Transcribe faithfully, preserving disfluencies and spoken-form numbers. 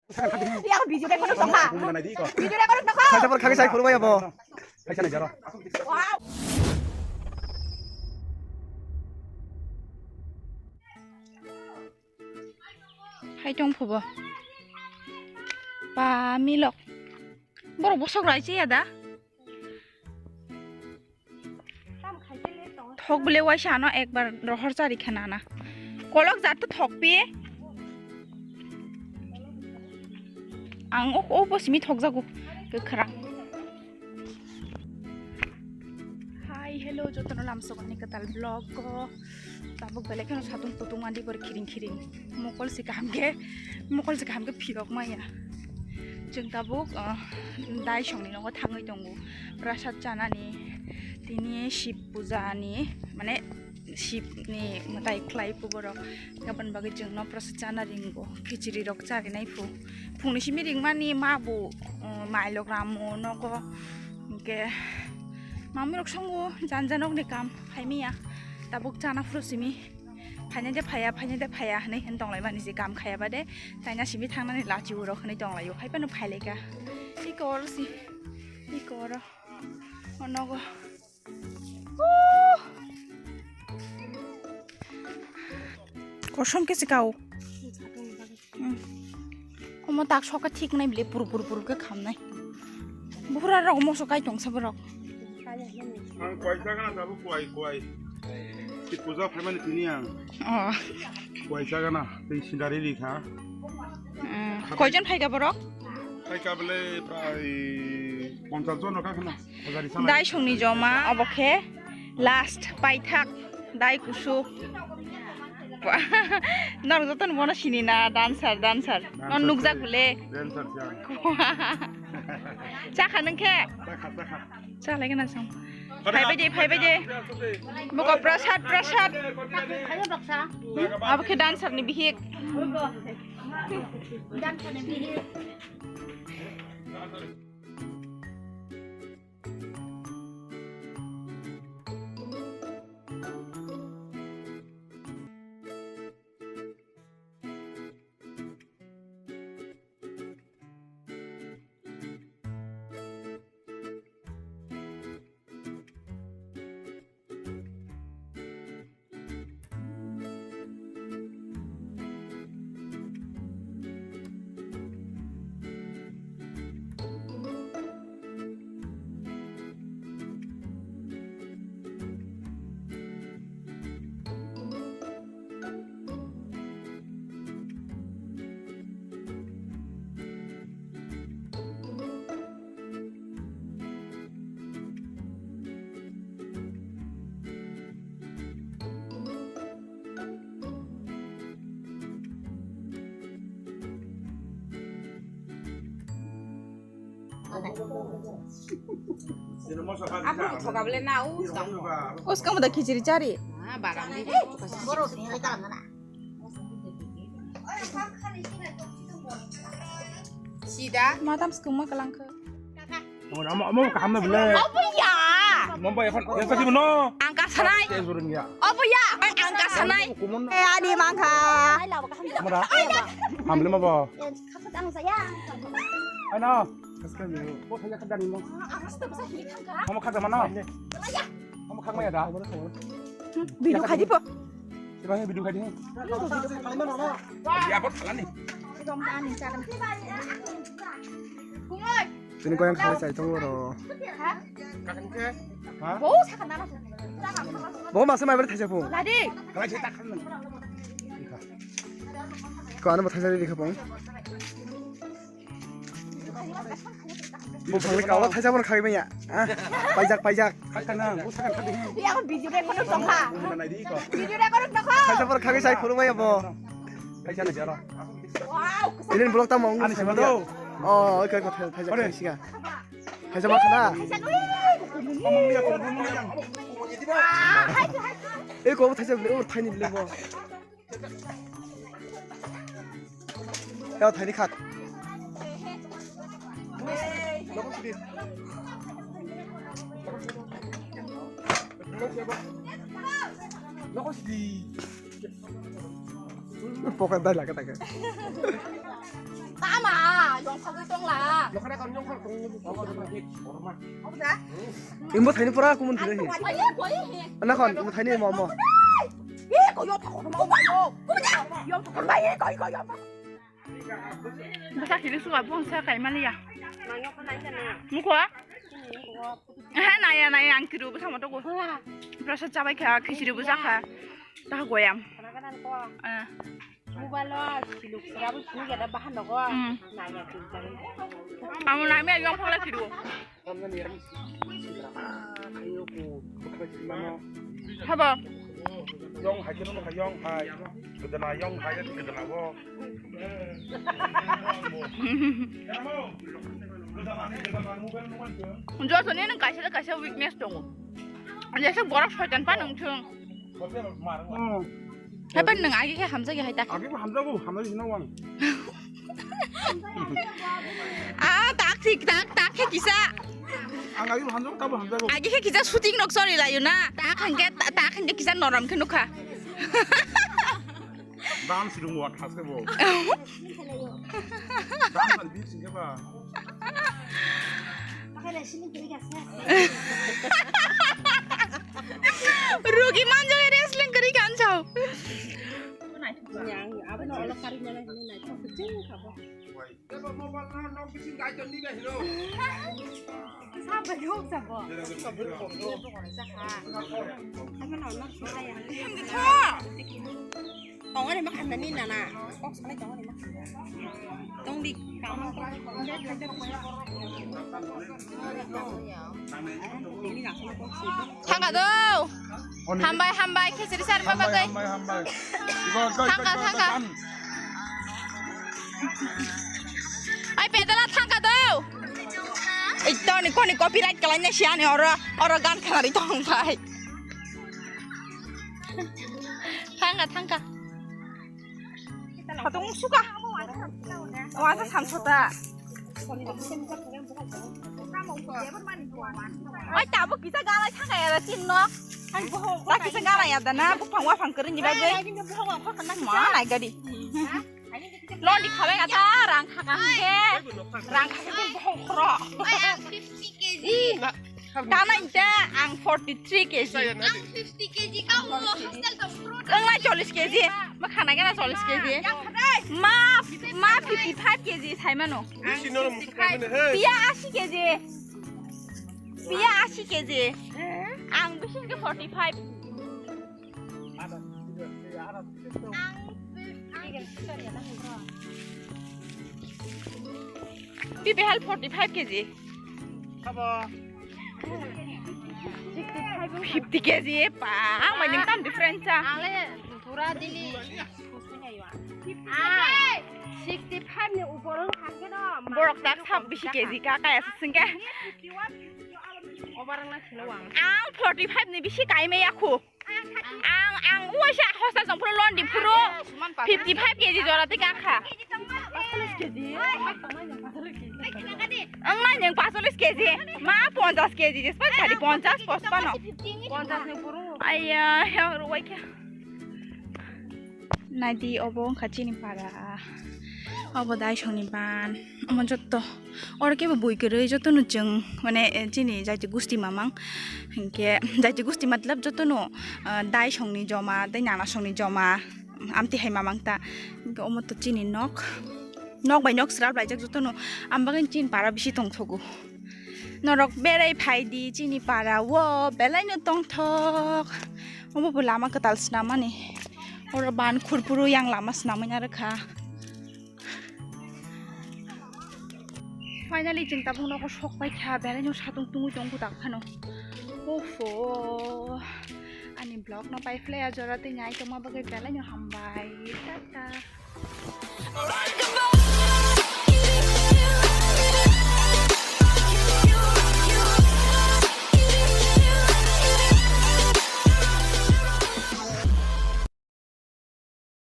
Yang video record tongkha. Video record tongkha. Kaisa por khagwi sai khulumaya bo. Kaisa nai jaro. Wow. Hai tong phubo. Pa milok. Borok bosok rai che ya da. Thok bile waisa ano ekbar rohor chari khe nana. Kolok jat to thok pi. Ang o, o bo simi thok jago kwkhwrang. Hi, hello, jotono lamsok ani kwtal vlog o. Tabuk belai kheno satung kutung ani bor khiring khiring. Mokol se kaham khe, mokol se kaham khe phirok maya. Chwng tabuk, ah, dai songni nogo thangwi tongo. Prasad chanani, tini Shib puja ni, mane Shib ni mwtai khlai phu borok. Aboni bagwi chwngno prasad chana ringo, khichiri rok charinai phu. Phungni simi ringmani ma bo, um, mailok ramo nogo. Hwnkhe mamwi rok songo janja nokni kam phaimaya. Tabuk chana phuru simi. Phaina de phaya, phaina de phaya hinwi hin tonglaimani je kam khaya bade, taina simi thangnani lachi uro hinwi tonglaio, hai phano phailaika. Iko oro si, iko oro. Onogo. Kosom khe se kao. Hmm. Omo tak soka thik nai bile puru puru puru khe khamnai. Bura rok moso kai tong sa borok. Ang kwai sa gana tabuk kwai kwai. Si puja phaimani tini ang. Oh. Kwai sa gana tei sindari ri kha. Hmm. Koijon phaika borok? Phaika bele prai ponchas jon rok kha khna. Dai songni joma obo khe last paithak dai kusu. Norok jotono bono sini na dancer, dancer. Non nukjak hule. Dancer siya. Chakha nung khe? Chakha, chakha. Chakha lagi na song. Phaibai de, phaibai de. Buko prasad, prasad. Abo khe dancer ni bihik. Dancer ni bihik. Abo thokable na uskang. Uskang da khichiri chari. Ah, baram di. Sida. Matam skuma kalangkha. Amo, amo kaham na bile. Obo ya. Mambo ekhon, ekho dibo no. Angka sanai. Obo ya. Ai, angka sanai. Eh, ani mangkha. Mada. Hamle mabo. Ano. Omo khakda mano. Omo khakmaya da. Video khai di po. Sibang video khai di. Ya, bot khalani. Tini koyang khai chai tongo ro. Ha? Bo masa mai bari thaisa phung. Ladi. Ko ano bo thaisa di kha phung. Buphangni kawla thaisa bono khagwi manya. Ah, paijak, paijak. Yang video record tongkha. Video record tongkha. Thaisa bono khagwi sai khulumaya bo. Thaisa na jaro. Wow. Ini vlog tamo. Ani sima do. Oh, oke, oke, thaisa, thaisa, thaisa. Thaisa ma khana. Thaisa, ui. Omong ya ko, omong ya. Eh, ko thaisa bile, oh, thaini bile bo. Tao thaini khat. Pocket dai lage take. Tama, yong sagwi tongla. Nokara kan yong khar tong. Obo da? Imbo thaini pura kumun thini. Ayo, koi he. Ana kon, imbo thaini mo mo. Ye, koi yo, koi yo, koi yo. Koi yo, koi yo, koi yo. Bwsa kiri suka bongsa kaimani ya. Mukha? Ha, naya, naya, ang kiri bwsa moto go. Prasad chabai kha, khichiri bwsa kha. Ta goyam. Ah. Mobile o siluk sira bo sini gada bahan nogo. Hmm. Naya, kiri. Ang naya, yang phala kiri. Haba. Yong hai khe nung hai yong hai. Kedana yong hai, kedana bo. Joto ni nung kaisa le kaisa weakness tongo. Jesa borok soitan pa nung thung. Hmm. Hapan nung agi khe hamjak ya hai ta. Agi bo hamjago, hamjak hino wang. Ah, tak thik, tak, tak khe kisa. Ang agi hamjago, tabo hamjago. Agi khe kisa shooting nok choli layo na. Tak hangke, tak hangke kisa norom khe nukha. Dan sirung wa thas khe bo. Dan san bi sing khe ba. Rugi manjo wrestling kari kan chao. Yang, abo no olo kari mana hini nai. Tongani ma khandani nana. Kok sanai tongani ma khandani. Tongdi. Thangka do. Hambai, hambai, khichiri sar ma bagwi. Hambai, hambai, hambai. Thangka, thangka. Ai, pedala thangka do. Ei, toni koni copyright kalaina siani oro, oro gan khanari tong bai. Thangka, thangka. Hatung suka. Wasa samsota. Oi, tabuk kisa galai thangka ya tin no. Ai, bohong. Ta kisa galai ya dana, bupang wafang kering ni bagwi. Ma nai gadi. Londi khabai kata rang khaka hingke. Rang khaka hingke bohong khoro. Oi, ang fifty K G. Tana inte ang forty three K G. Ang fifty K G kau hostel tong pro. Ang lai chollish K G. Ma khana kena chollish K G. Ma, ma fifty five K G sai mano. Ang fifty five. Pia ashi K G. Pia ashi K G. Ang bising ke forty five. Bibi hal forty five K G. Abo. Fifty K G pa. Ang mai ning tam different sa. Ang le pura dili. Ah, sixty five ni upor ang khangke no. Borok tak sabbish K G ka kaya singke. Obarang na silo ang. Ang forty five ni bisi kai me yakhu. Ang, ang, uaisa hostel tong phuru londi phuru fifty five K G jora tei kakha. Ang nai neng pasolis K G, ma ponchas K G, jespa sari ponchas, pochpano. Ponchas ni phuru. Aiya, ya ruwai khe. Naidi obo wngkha chini para. Obo dai songni ban. Omo jotto. Oro kebo bui kwrwi jotono chwng mane, eh, chini jaiti gusti mamang. Hinkhe jaiti gusti matlab jotono, ah, dai songni joma, tei nana songni joma, amtwi hai mamang ta. Hinkhe omo to chini nok. Nok bai nok srap laijak jotono. Ang bagwi chini para bisi tongthogo. Norok berai phaidi chini para o belaino tongthok. Omo bo lama kwtal swnamani. Oro ban khurphuru yang lama swnamwi narwkha. Finally, chwng tabuk nogo sok paikha, belai no satung tungwi tongo tak phano. Ofo, ani vlog no pai phlai a jora tei nai tongma bagwi belai no hambai. Tata.